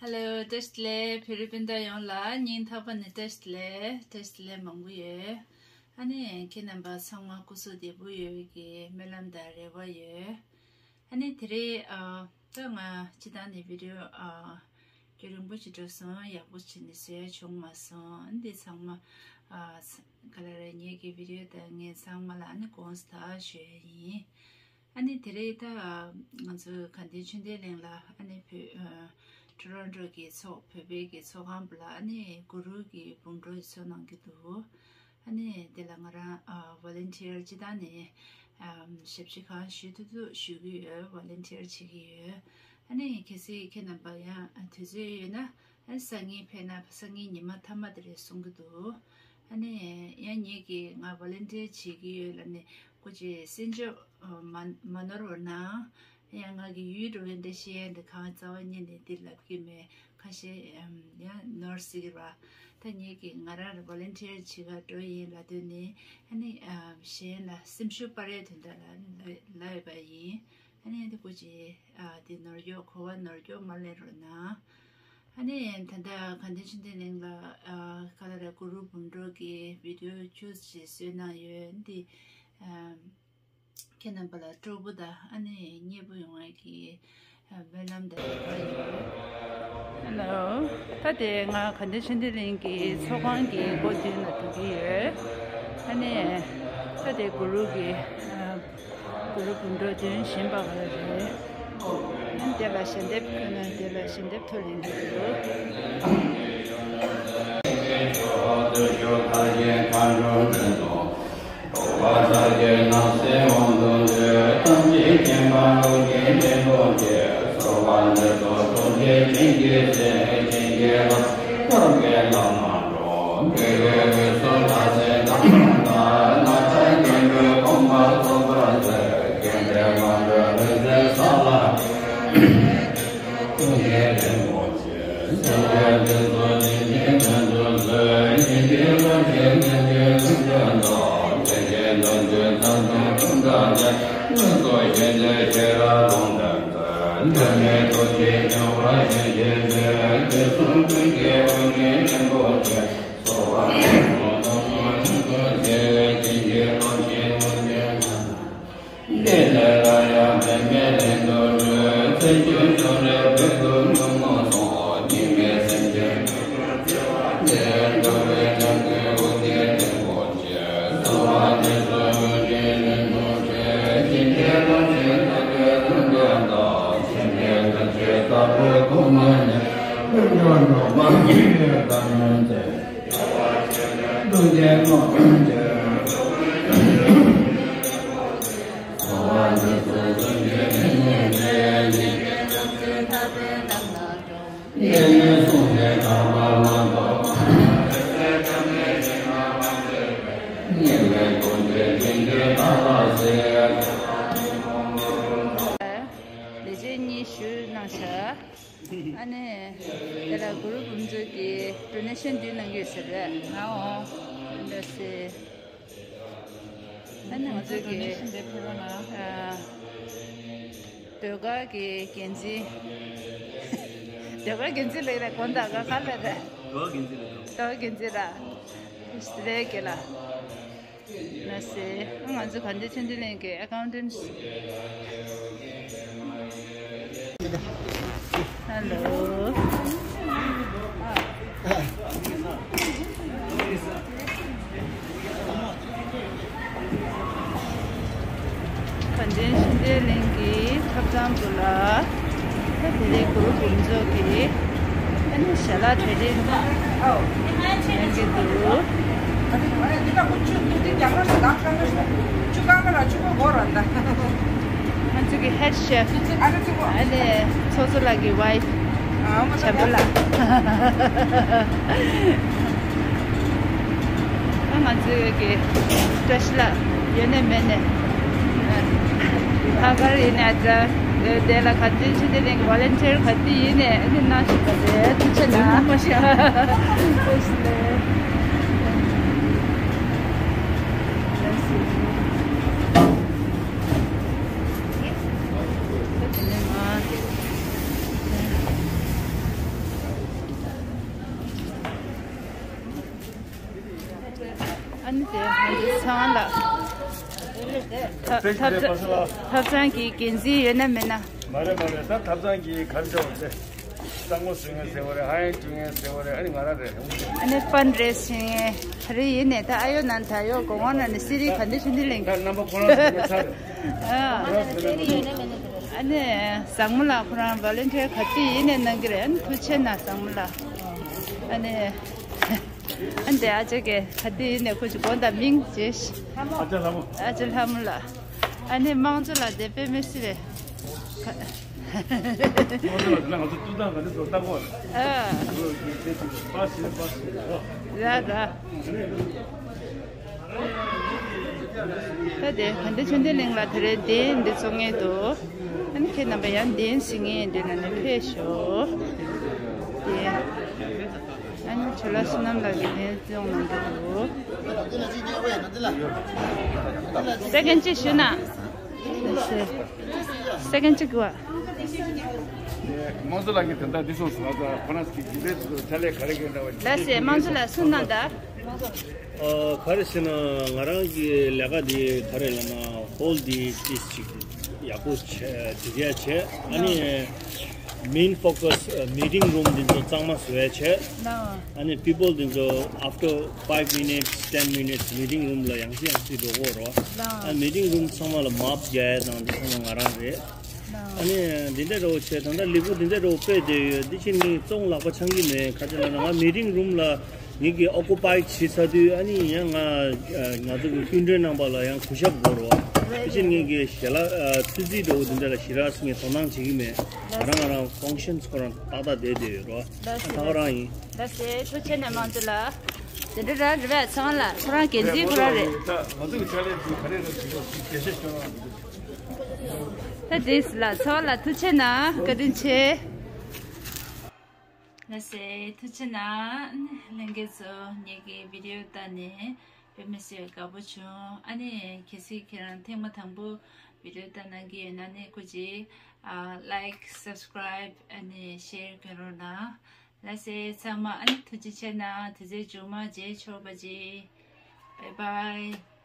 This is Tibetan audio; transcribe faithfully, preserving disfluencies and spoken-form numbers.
Hello, བཀྲ་ཤིས་བདེ་ལེགས། བོད་རིགས་སྤུན་ཟླ་ཡོངས་ལ་སྙིང་ཐག་པ་ནས་བཀྲ་ཤིས་བདེ་ལེགས། བཀྲ་ཤིས་བདེ་ལེགས་མང་པོ་ཡོད། ཨ་ནི་ཁྱེད་རྣམ་པ་ཚང་མ་སྐུ་གཟུགས་བདེ་པོ་ཡོད་པའི་སྨོན་ལམ་དང་རེ་བ་ཡོད། ཨ་ནི་དེ་རིང་ཨ་ད་ང་སྤྱིར་བཏང་ནས་བི་ཌི་ཡོ་ཨ་རྒྱུན་རིང་པོ་ཞིག་འགྲོ་སོང་། ཡག་པོ་བྱས་ནས་བཟོས་བྱུང་མ་སོང་། འདི་ཚང་མ་ཨ་ག་ལ་རེད། ངེད་ཀྱི་བི་ཌི་ཡོ་དང་ངེད་ཚང་མ་ལ་ཨ་ནི་དགོངས་དག་ཞུ་ཡ་ཡིན། ཨ་ནི་དེ་རིང་ད་ང་ཚོ་དགའ་ལྡན་ཆོས་ལྡན་གླིང་ལ་ཨ་ནི་བོད་ཨ་ཊོ་རོན་ཊོ་གི་ཚོགས་བོད་པའི་གི་ཚོགས་ཁང་པ་ལ་ཨ་ནི་གུ་རུ་གི་འབུམ་སྒྲུབ་ཚོགས་གནང་གི་འདུག་ཨ་ནི་དེ་ལ་ང་རང་ཨ་ཝོ་ལན་ཊི་ཡར་སྤྱིར་བཏང་ནས་ཨ་ཞབས་ཕྱི་གང་ཞུ་ཐུབ་ཐུབ་ཞུ་གི་ཡོད། ཝོ་ལན་ཊི་ཡར་བྱེད་ཀྱི་ཡོད། ཨ་ནི་གལ་སྲིད་ཁྱེད་རྣམ་པ་ཡང་དུས་ཚོད་ཡོད་ན། ཨ་སང་ཉིན་ཕེབས་ན་སང་ཉིན་ཉི་མ་མཐའ་མ་དེ་རེད་གསུང་གི་འདུག་ཨ་ནི་ཡང་ངེད་ཀྱིས་ང་ཝོ་ལན་ཊི་ཡར་བྱེད་ཀྱི་ཡོད་ལབ་ནས་སྐུ་མཁྱེན་གསན་འཇོག་མ་མ་ནོར་བ་གནང་། ཡང་ང་གི་ཡུལ་འགྲོ་བའི་འགྲེལ་བཤད་འདི་གང་རྩ་བ་ཉིད་ནས་འདི་ལབ་ཀྱི་མེད། ཁ་ཤས་ཡང་ནོར་སྲིད་ཀྱི་རེད་པ། ད་ངེད་ཀྱིས་ང་རང་ཝོ་ལན་ཊི་ཡར་བྱེད་གར་འགྲོ་ཡིན་ལབ་དུས་ནས་ཨ་ནི་གཞན་ལ་སེམས་ཤུགས་སྤར་ཡའི་དོན་དག་ལ་ལབ་ཡོད་པ་ཡིན། ཨ་ནི་འདི་སྐུ་མཁྱེན་ཨ་འདི་ནོར་འཁྱོག་གོ་བ་ནོར་འཁྱོག་མ་ལེན་རོགས་གནང་། ཨ་ནི་ད་ལྟ་དགའ་ལྡན་ཆོས་ལྡན་གླིང་ལ་ཨ་ག་ལ་རེད། གུ་རུ་འབུམ་སྒྲུབ་ཀྱི་བི་ཌི་ཡོ་བཅུ་ཞིག་བཟོས་གནང་ཡོད། འདི་ཨ་ཁྱེད་རྣམ་པ་ལ་སྤྲོ་པོ་དང་ཨ་ནི་མཉེས་པོ་ཡོང་བའི་གི་ཨ་སྨོན་ལམ་དང་རེ་བ་ཡོད། ཧེ་ལོ། ད་དེ་ང་དགའ་ལྡན་ཆོས་ལྡན་གླིང་གི་ཚོགས་ཁང་གི་སྒོ་མདུན་ལ་འགྲོ་གི་ཡོད། ཨ་ནི་ད་དེ་གུ་རུ་གི་ཨ་གུ་རུ་འབུམ་སྒྲུབ་འདོན་བཞིན་པ་ག་རེ་རེད། ཨ་ནི་དེ་ལ་ཞལ་འདེབས་ཕུལ་ན་དེ་ལ་ཞལ་འདེབས་ཐོ་ལེན་གྱི་འདུག་ལས་བྱེད་གཉིས་ཞུ་གནང་ཤག་ཨ་ནི་དེ་ལ་གུ་རུ་འབུམ་སྒྲུབ་ཀྱི་ཌོ་ནེ་ཤན་འདུས་གནང་གི་ཡོད་ས་རེད། ང་འོང་། འདི་སེ། ཨ་ནི་ང་ཚོ་གི་ཌོ་ནེ་ཤན་འདི་ཕུལ་རོགས་གནང་། ཨ། ཟློས་གར་གྱི་འགན་འཛིན། ཟློས་གར་འགན་འཛིན་ལབ་ཀྱི་རེད། དགོངས་དག་ག་ག་ལ་རེད། ཟློས་གར་འགན་འཛིན་ལབ་ཀྱི་རེད། ཟློས་གར་འགན་འཛིན་ར། རེད་ཀྱི་ལ། ན་སེ། ང་ཚོ་དགའ་ལྡན་ཆོས་ལྡན་གླིང་གི་ཨེ་ཀའུན་ཊེན་ཊི། ཧེ་ལོ། དགའ་ལྡན་ཆོས་ལྡན་གླིང་གི་ཐབ་ཚང་དུ་ལ། ད་དེ་རིང་གུ་རུ་འབུམ་ཚོགས་ཀྱི་ཨ་ནི་ཞལ་ལག་གྲ་སྒྲིག་གནང་གི་འདུག་ང་ཚོ་གི་ཧེཌ་ཤེཕ་ཨ་ནི་ཚོ་ཚོ་ལགས་ཀྱི་ཝའི་ཕི་བྱམས་པ་ལགས། ང་ཚོའི་གི་བཀྲ་ཤིས་ལགས་ཡོད་ནས་མེད་ནས། ཁ་ཁར་ཡིན་ནས་ཨ་ཅག་དེ་ལ་ག་ཚོད་ཕྱི་དེ་ནས་ཝོ་ལན་ཊི་ཡར་ག་ཚོད་ཡིན་ནས་ཨ་ནི་གནང་ཞིག་པ་རེད། ཐུགས་རྗེ་གནང་། ཐུགས་རྗེ་གནང་། ཨ་ནི་དེ་ང་ཚོ་ཚང་ལ་ཐབ་ཐབ་ཚང་གི་འགན་འཛིན་ཡོད་ན་མེད་ན། མ་རེད་མ་རེད། ད་ཐབ་ཚང་གི་གར་འཇོག་ཚེ་གཙང་མོ་བཟོ་མཁན་ཟེར་བ་རེད། ཧ་ཡང་བསྐྲུན་མཁན་ཟེར་བ་རེད། ཨ་ནི་ང་རང་རེད། ཨ་ནི་ཕན་རེས་བྱེད་མཁན་ད་རེ་ཡིན་ནས། ད་ཨ་ཡོ་ནན་ད་ཡོ་གོང་འོག་ན་ནི་སི་རི་ག་འདི་ཆུ་འདི་ལེན་ད་རྣམ་པ་ཁོ་རང་ཚོ་ཚར་རེད། ཨ་ཨ་ནི་བཟང་མོ་ལགས་ཁོ་རང་ཝོ་ལན་ཊི་ཡར་ག་དུས་ཡིན་ནས་གནང་གི་རེད། ཨ་ནི་ཐུགས་རྗེ་ཆེ་གནང་བཟང་མོ་ལགས། ཨ་ནི། ཨ་འདྲ་ཨ་ཅག་གིས་ག་དུས་ཡིན་ནས་ཁོ་ཚོ་དགོངས་དག་མིང་བརྗོད་ཤིག་ཨ་ཅག་ལྷ་མོ། ཨ་ཅག་ལྷ་མོ་ལགས། ཨ་ནི་དམངས་གཙོ་ལགས་དེ་དཔེ་མི་སྲིད་པས། དམངས་གཙོ་ལགས་དེ་ན་ང་ཚོ་ཏུའུ་ཏང་ག་དུས་ཚོད་ལྟ་གོ་ཨ། པ་སི་པ་སི་ར་ར། ད་དེ་དགའ་ལྡན་ཆོས་ལྡན་གླིང་ལ་དེ་རིང་གདན་འདི་འཚོགས་མཁན་འདུག་ཨ་ནི་ཁྱེད་རྣམ་པ་ཡང་གདན་ཞུ་མཁན་འདི་ལ་ནི་ཕེབས་ཤོག་དེ་ཨ་ནི་ཇོ་ལགས་བསོད་ནམས་ལགས་ཀྱིས་གདན་འཚོགས་གནང་གི་འདུག་སེ་ཀན་གཅིག་ཞུ་ན། སེ་ཀན་གཅིག་གི་བ། དམངས་གཙོ་ལགས་ཀྱིས་དེ་འདྲ་འདི་སོང་ཟེར་ན་ད་ཁོ་རང་གི་འདི་འདྲའི་ཕྱག་ལས་ག་རེ་ག་འདྲ་བ། ལགས་སེ་དམངས་གཙོ་ལགས་གསུངས་གནང་ད། ཨ། ག་རེ་ཟེར་ན་ང་རང་གི་ལས་ཀ་འདི་ག་རེ་ལབ་ན་ཧོལ་འདི་ཏིས་ཅིག་ཡག་པོ་བྱས་དེ་ག་བྱས། ཨ་ནི་main focus meeting room འདི་ཚོ་གཙང་མ་བཟོ་ཡ་བྱས། ཨ་ནི་people འདི་ཚོ་after five minutes, ten minutes meeting room ལ་ཡང་སེ་ཡང་སེ་འགྲོ་གོ་རོ། ཨ་meeting room ཚང་མ་ལ་མོབ་རྒྱག་ཡ་དང་འདི་ཚང་མ་ང་རང་རེད། ཨ་ནི་འདི་འདྲ་འདྲ་བོ་བྱས། ད་ལྟ་ལས་འགུལ་འདི་འདྲ་འདྲ་བོ་སྤེལ་བསྡད་ཡོད། འདི་ཕྱིན་ངས་བཙོང་ལག་པ་འཆང་གི་མེད། ག་ཅི་ལབ་ན་ང་meeting room ལ་ངེད་ཀྱིས་ཨོ་ཀུ་པའི་བྱེད་ཚར་དུས། ཨ་ནི་ཡང་ང་ང་ཚོ་གི་སྐུ་མགྲོན་རྣམ་པ་ལ་ཡང་གུས་ཞབས་དགོས་རེད་བ། དེ་བཞིན་ངེད་ཀྱི་ཞལ་ལག་ཚོད་རྩིས་འདྲ་བོ་དེ་འདྲ་ལ་ཞེ་དྲག་ངས་དོ་སྣང་བྱེད་ཀྱི་མེད། ང་རང་ང་རང་ཕང་ཤན་ཁོ་རང་ཏག་ཏག་བསྡད་བསྡད་ཡོད་རེད་བ། ད་ཁོ་རང་ཡིན། ལགས་སེ་ཐུགས་རྗེ་ཆེ་གནང་། དམངས་གཙོ་ལགས། དེ་འདྲ་ར་རེད་པས། ཚང་ལ་ཁོ་རང་འགན་འཛིན་ཁོ་རང་རེད། ད་ང་ཚོ་གི་ཕྱག་ལས་དེ་ག་རེ་རེད་ཟེར་ན་རྒྱས་བཤད་ཤོད་རོགས། ད་དེ་ལ་ཚང་ལ་ཐུགས་རྗེ་ཆེ་གནང་། བཀའ་དྲིན་ཆེ། ལགས་སེ་ཐུགས་རྗེ་གནང་། ལྷན་རྒྱས་ཚོ་ངེད་ཀྱི་བི་ཌི་ཡོ་ལྟ་ནས་དཔེ་མི་སྲིད་དགའ་པོ་བྱུང་། ཨ་ནི་གལ་སྲིད་ཁྱེད་རང་ཐེངས་མ་དང་པོ་བི་ཌི་ཡོ་ལྟ་གནང་གི་ཡོད་ན་ནི་སྐུ་མཁྱེན། ཨ། ལའིཀ་སབ་སི་ཀ་རའིབ་ཨ་ནི་ཤེར་གནང་རོགས་གནང་། ལགས་སེ་ཚང་མ་ཨ་ནི་ཐུགས་རྗེ་ཆེ་གནང་། དེ་ཚེ་མཇུག་མ་མཇལ་ཆོག་པ་ཅིག་བཱའི་བཱའི།